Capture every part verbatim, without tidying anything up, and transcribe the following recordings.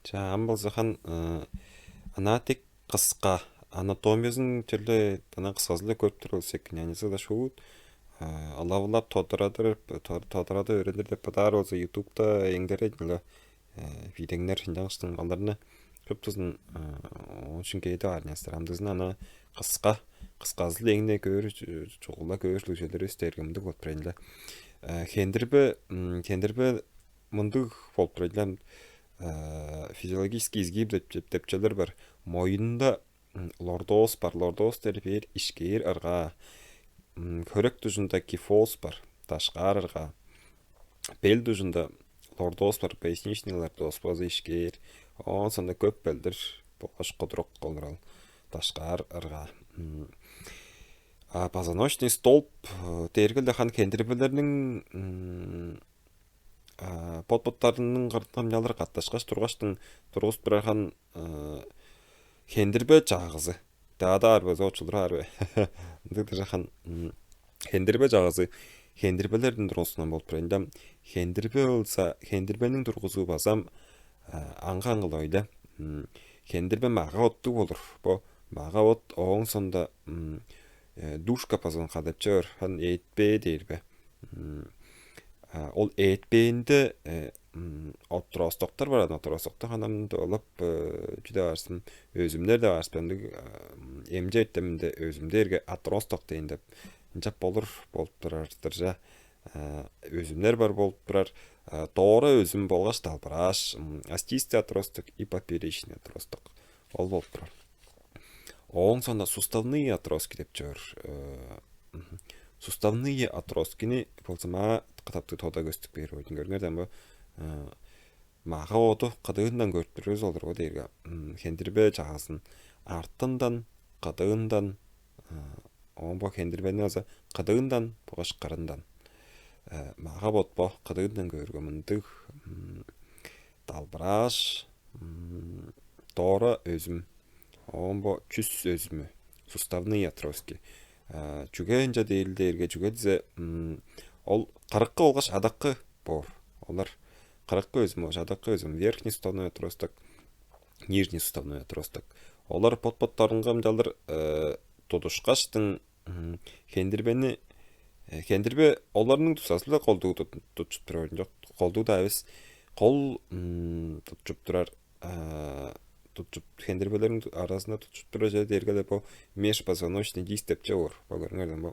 Чаа, ам болза хан, ынаа дег кыска, анатомиязын черле ынаа кысказы-биле көрүп турар болза эки, нянязы-даа шуут ылап-ылап тодарадыр, тодарадып өөренир деп бодаар болза, ютубта эңдерейн-ле видеңнер, ынчангаштың оларны шуптузун оон үчүн кээде баар нестер. Амдызын ана кыска, кысказыл эңне көөр, чугула көөр ужелер өстерге мындыг болуп турайынла. Хендирбе, хендирбе мындыг болуп турайынла. Физиологический изгиб деп депчелер бар. Моюнда лордоз бар, лордоз дербээр ишкээр ыргаа. Хөрек дужунда кифоз бар, дашкаар ыргаа. Бел дужунда лордоз бар, поясничный лордоз база ишкээр. Оон сонда көп белдир болгаш кудурук олурал, дашкаар ыргаа. А позвоночный столб дээргелде хан хендирбелерниң бот-боттарының кырдынга мынчалдыр катташкаш тургаштың тургузуп турар хан хендирбе чаагызы. Даадаар бе, зоочулдураар бе? Ындыг дыжахан хендирбе чагызы хендирбелердин тургузунан болуп турар. Ынчам хендирбе болза, хендирбениң тургузуу базам аңгы-аңгыл ойле. Хендирбе мага оттуг болур. Бо мага от ооң сонда душка пазон кадепче бар. Хан ээтпээ дээр бе? Ол ээтпээнде отуростоктор баран, отуростоктор ханамында олап чүде баарсын, өзүмнер да баарсын, ындыг эмче эртеминде өзүмдерге атросток дейн деп ынчап болур болуп турар-дыр. Өзүмнер бар болуп турар. Доора өзүм болгаш далбырааш, остистый отросток и поперечный отросток, ол болуп турар. Ооң соонда суставные отростки деп чор. Суставные отросткини болза маа кытаптыг тода көстүк бээр ойдун көрүңер даан бо. Мага оду кыдыындан көрүп турувус олургу дээрге, хендирбе чаазын артындан, кыдыындан, оон бо хендирбени база кыдыындан болгаш кырындан. Мага бот бо кыдыындан көөргө мындыг: далбырааш, доора өзүм, оон бо чүс өзүмү, суставные отростки. Чүге ынча дээр дээрге, чүге дизе ол кырыккы болгаш адаккы боор. Олар кырыккы өзүм болгаш адаккы өзүм, верхний суставной отросток, нижний суставной отросток. Олар бот-боттарынга ынчалдыр тудушкаштың хендирбени, хендирбе оларның дузазы-биле колдуу тутчуп турар, чок, колдуу-даа эвес, кол тутчуп турар, тутчуп, хендирбелерниң аразында тутчуп турар чер дээрге-ле бо межпозвоночный диск деп чүве боор. Бо көрүңерден бо.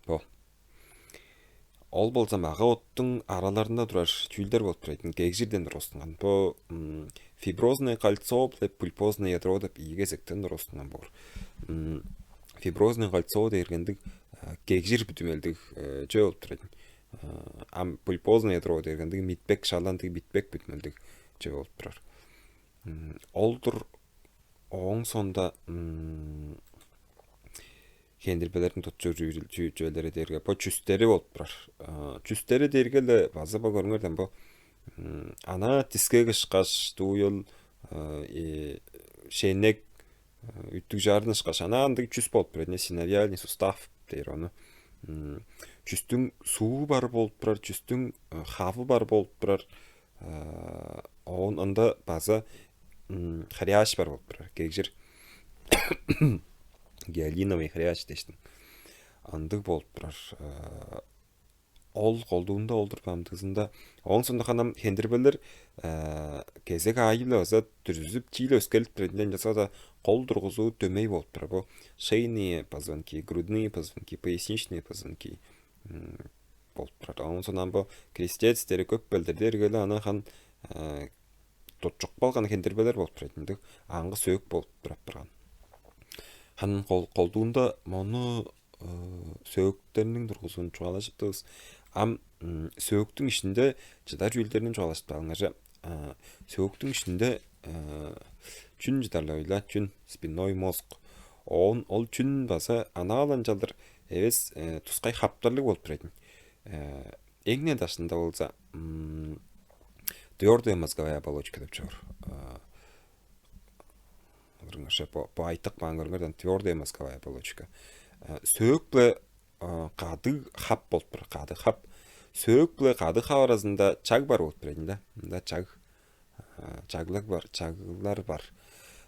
Бо. Ол болза мага оттуң араларында турар чүүлдер болуп турар ийин, кегжирден тургустунган. Бо фиброзное кольцо биле пульпозное ядро деп ийи кезектен тургустунган боор. Фиброзное кольцо дээргендиг кегжир бүдүмелдиг чүве болуп турар ийин. Ам пульпозное ядро дээргендиг митпек, шаландыг митпек бүдүмелдиг чүве болуп турар. Ол-дур. Ооң соонда хендирбелерин тутчур чүвелери дээрге бо чүстери болуп турар. Чүстери дээрге-ле база бо көрүңерден бо ана диске кышкаш, дууйул, шенек, үттүг чарын ышкаш, ана ындыг чүс болуп турар. Эне синовиальный сустав дээр ону. Чүстүң суу бар болуп турар, чүстүң хавы бар болуп турар. Оон ында база хрящ бар болуп турар, кегжир. Гиалиновый хрящ дээштиң. Андыг болуп турар. Ол колдуунда олдур бамдыызында. Ооң сондук анам хендирбелер кезек аайы-биле база дүрзүзүп, чииле өскелип турар. Ынчан часа-даа кол тургузуу дөмей болуп турар. Бо шейные позвонки, грудные позвонки, поясничные позвонки болуп турар. Оон соондан бо крестец дери көп белдирди эргели аны хан тутчук болган хендирбелер болуп турар. Ындыг аңгы сөөк болуп турап турган. Хан кол колдуунда мону сөөктерниң тургузуун чугаалажыптывыс. Ам сөөктүң ишинде чыдар чүүлдерин чугаалажып каалыңарже. Сөөктүң ишинде чүн чыдарлавыла, чүн, спинной мозг. Оон ол чүн база анааланчалдыр эвес тускай хаптарлыг болуп турар. Эң-не дашында болза твердая мозговая оболочка деп чор. Бо айтык баан көрүңерден, твердая мозговая оболочка. Сөөк-биле кадыг хап болуп турар, кадыг хап. Сөөк-биле кадыг хап аразында чаг бар болуп турар да. Мында чаг, чаглар бар, чаглар бар.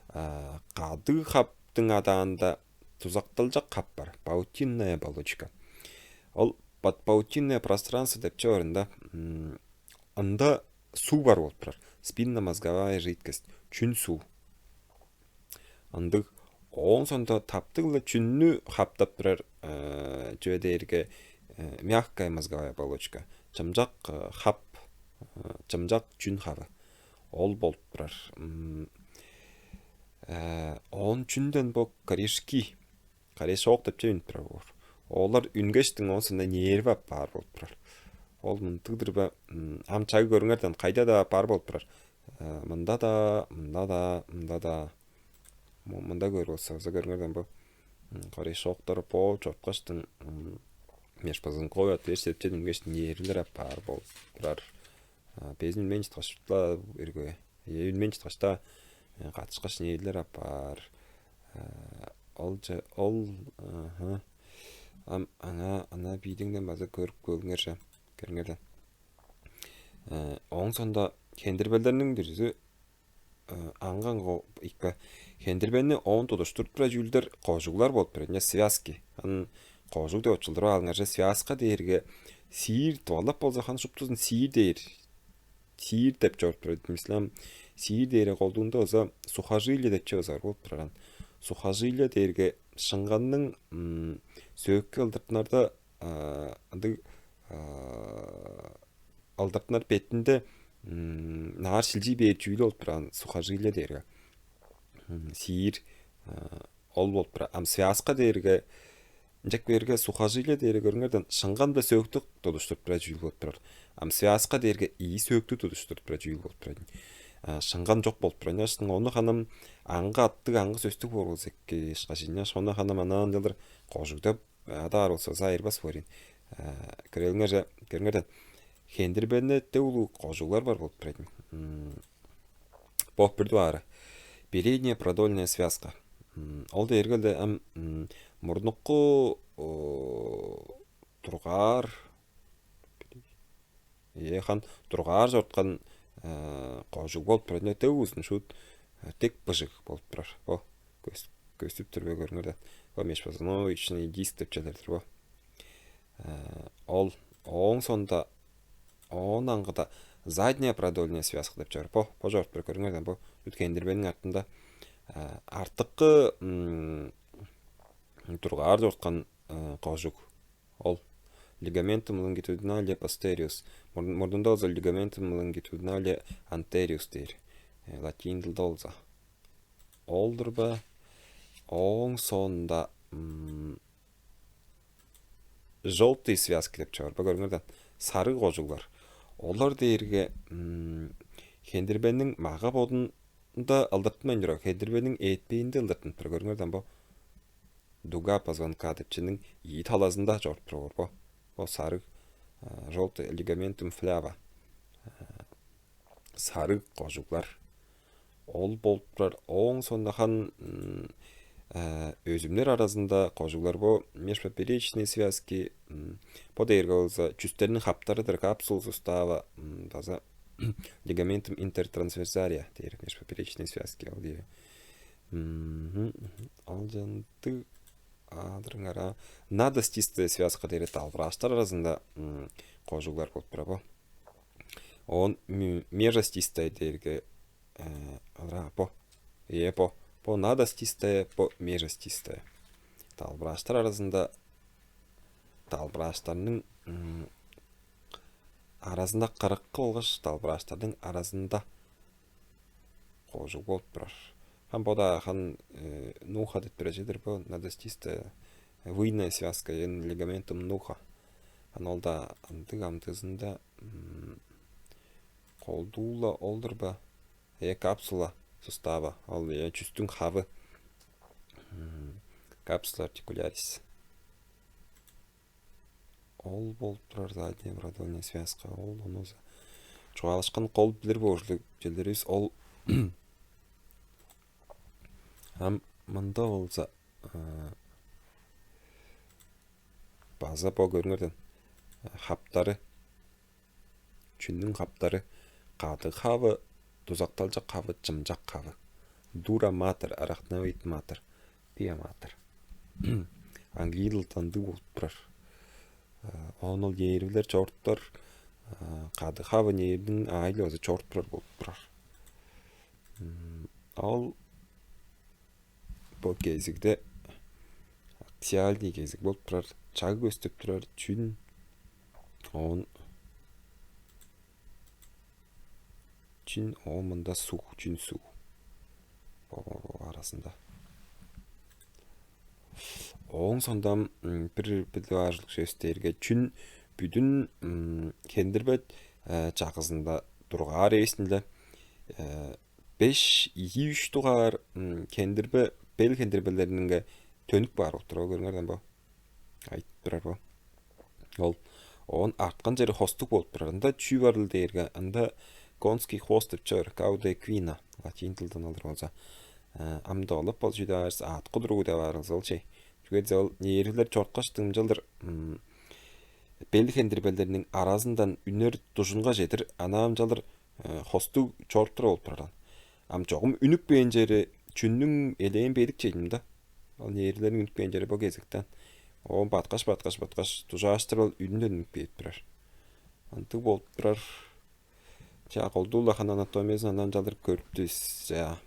Кадыг хаптың адаанда дузакталчак хап бар, паутинная оболочка. Ол подпаутинное пространство деп чорунда, ында суу бар болуп турар. Спинномозговая жидкость, чүн суу. Ындыг. Ооң соонда таптыг-ла чүннү хаптап турар чүве дээрге мягкая мозговая оболочка, чымчак хап, чымчак чүн хавы. Ол болуп турар. Оон чүнден бо корешки, корешок деп чүве үнүп турар боор. Олар үнгештиң, оон соонда нерви апаар болуп турар. Ол мындыг-дыр бе? Ам чагы көрүңерден, кайда-даа бар болуп турар. Мында-даа, мында-даа, мында-даа. Мында көрүп алсаңызда, көрүңерден, бо корешоктар бо чорткаштың межпозвонковый отверстие деп чедингеш, нервилер апаар болуп турар. Безин үнмейн чыткаш-ла ирге. Э, үнмейн чыткаш-даа катышкаш, нервилер апаар. Ол же, ол, аха. Ам аңаа ана бийдиңден база көрүп көөлүңер же. Көрүңерден. Ооң соонда хендирбелерниң дүрзүзү аңган икке. Хендирбени оон тудуштуруп турар чүүлдер кожуглар болуп турар, эмне, связки. Ан кожуг деп очулдуруп алыңар же. Связка дээрге сиир, тывалап болза, хан шуптузун сиир дээр. Сиир деп чоруп турар. Мислам, сиир дээрге колдуунда база сухожилие деп чүве база бар болуп турар. Ан сухожилие дээрге шыңганның сөөкке ылдыртынарда ындыг ылдыртынар бетинде наар шилчий бээр чүүл болуп турар, ан сухожилие дээрге. Сиир ол болуп турар. Ам связка дээрге, ынчак берге, сухожилие дээрге, көрүңерден, шыңган биле сөөктү тудуштуруп турар чүүл болуп турар. Ам связка дээрге ийи сөөктү тудуштуруп турар чүүл болуп турар. Шыңган чок болуп турар. Ынчаш ону, ханым, аңгы аттыг, аңгы сөстүг боор болза эки, ышкаш, ынчаш ону, ханым, анаан чылдыр кожуг деп адаар болза, айырбас боор ийин. Көрүңер же, көрүңерден, хендирбенде дег улуг кожуглар бар болуп турар ийин. Бо бир дугаары. Передняя продольная связка. Ол дээрге-ле ам мурнуку тургаар, э, хан тургаар чорткан кожуг болуп турар. Дег узун шуут, дег быжыг болуп турар. Бо көстүп тур бе, көрүңер даан. Бо межпозвоночный диск деп чүвелер-дир бо. Ол ооң соонда, оон аңгыда задняя продольная связка деп чор. Бо, бо чоруп тур, көрүңер даан, бо чүткендирбениң артында. Артыкы тургаар чорткан кожуг. Ол лигаментум лонгитудинале постериус. Мурнунда болза лигаментум лонгитудинале антериус дээр. Латин дылда болза. Ол-дур бе? Ооң соонда желтые связки деп чор. Бо көрүңер даан, сарыг кожуглар. Олар дээрге хендирбениң мага-бодунда ылдыртынмайн турар, хендирбениң ээтпээнде ылдыртынып турар. Көрүңер даан, бо дуга позвонка деп чүвениң ийи талазында чоруп турар бо. Бо сарыг, желтый лигаментум флява. Сарыг кожуглар. Ол болуп турар. Ооң соонда хан өзүмнер аразында кожуглар, бо межпоперечные связки. Бо дээрге болза чүстерниң хаптары-дыр, капсула сустава, база лигаментум интертрансверсария дээр, межпоперечные связки ол дээрге. Ол чандыг адырыңар. Надостистая связка дээрге далбырааштар аразында кожуглар болуп турар бо. Оон межостистая дээрге алра бо. Э, бо. Бо надостистая, бо межостистая. Далбырааштар аразында, далбырааштарның аразында кырыкы болгаш далбырааштарның аразында кожуг болуп турар. Хан бо-даа хан нуха деп турар чедир бо, надостистая выйная связка, ен лигаментум нуха. Хан ол-даа ындыг амдыызында колдуу-ла ол-дур бе? Э, капсула сустава, ол, э, чүстүң хавы. Капсула артикулярис. Ол болуп турар, задняя продольная связка. Ол ону чугаалашкан кол билир боор ужурлуг черлеривис ол. Ам мында болза база бо көрүңерден, хаптары, чүннүң хаптары, кадыг хавы, дузакталчак хавы, чымчак хавы. Дура матер, арахноид матер, пиа матер. Английдылдан ындыг болуп турар. Оон ол нервилер чоруптар, кады хавы нервиниң аайы база чоруп турар болуп турар. Ол бо кезигде аксиальный кезиг болуп турар, чагы көстүп турар, чүн, оон чүн, оон мында суг, чүн суг аразында. Ооң сондам бир билип ааржылык сөс дээрге, чүн бүдүн хендирбе чагызында дургаар эвес-тир-ле. Беш ийи үш дугаар хендирбе, бел хендирбелеринге төнүк баар болуп турар, көрүңерден бо. Айтып турар бо. Ол оон арткан чери хостуг болуп турар. Ында чүү барыл дээрге, ында конский хвост деп чор, кауда эквина, латин дылдан алыр болза. Амдыылап бол чүдаарыс аът кудуругу деп аарылза ол чей. Чүге дээзе ол нервилер чорткаш дыңчалдыр бел хендирбелерниң аразындан үнер дужунга чедир анаамчалыр хостуг чоруп тура болуп турар. Ам чогум үнүп кээн чери чүннүң элээн бедик чедим да. Ол нервилерниң үнүп кээн чери бо кезектен. Оон баткаш баткаш баткаш дужааштыр ол үнүнден үнүп кээп турар. Ындыг болуп турар. Чаа, колдуу-ла хан анатомиязын анаамчалдыр көрүптүс. Чаа.